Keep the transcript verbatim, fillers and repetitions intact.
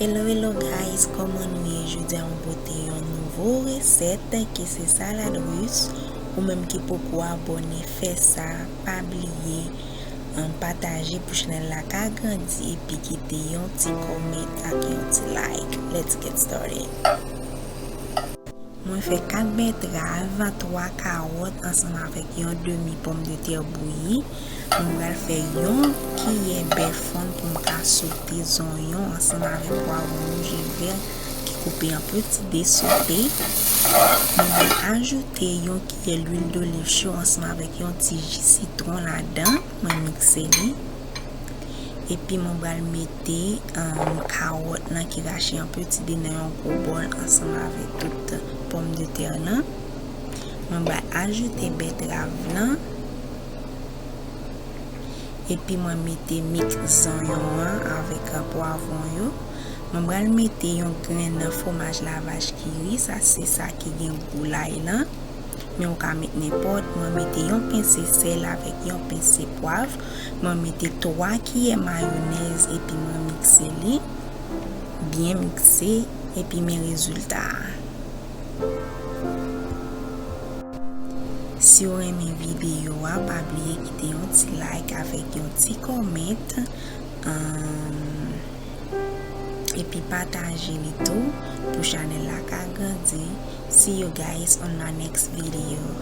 Hello, hello guys, kòman nou ye? Jodi a mwen pote yon nouvo resèt ki se salad ris. Ou menm ki poko abòne, fè sa, pa bliye, um, pataje pou chanèl la ka grandi epi kite yon ti comment ak yon ti like. Let's get started. Mwen fè kat bètrav, twa kawòt ansanm avèk yon demi pòmdetè bouyi. Mwen pral fè yon kiyè bè fonn pou m ka sote zonyon ansanm avèk pwavwon wouj e vè ki koupe an peti de sote. Mwen pral ajoute yon kiyè lwil doliv cho ansanm avèk yon ti ji sitwon ladan. Mwen mikse li. Epi mwen pral mete, um, kawòt lan ki rache an peti de nan yon gwo bòl ansanm avèk tout pòmdetè lan. Mwen pral ajoute bètrav lan. Epi mwen mete mik zonyon an avèk pwavwon yo. Mwen pral mete yon grenn fwomaj lavach ki ri, sa se sa ki gen gou lay lan. Men ou ka met nenpòt. Mwen mete yon pense sèl avèk yon pense pwav. Mwen mete twa kiyè mayonèz epi mwen mikse li. Byen mikse epi men rezilta a. Si w renmen videyo a, pa bliye kite yon ti like avèk yon ti comment. Um, epi pataje li tou pou chanèl la ka grandi. See you guys on my next video.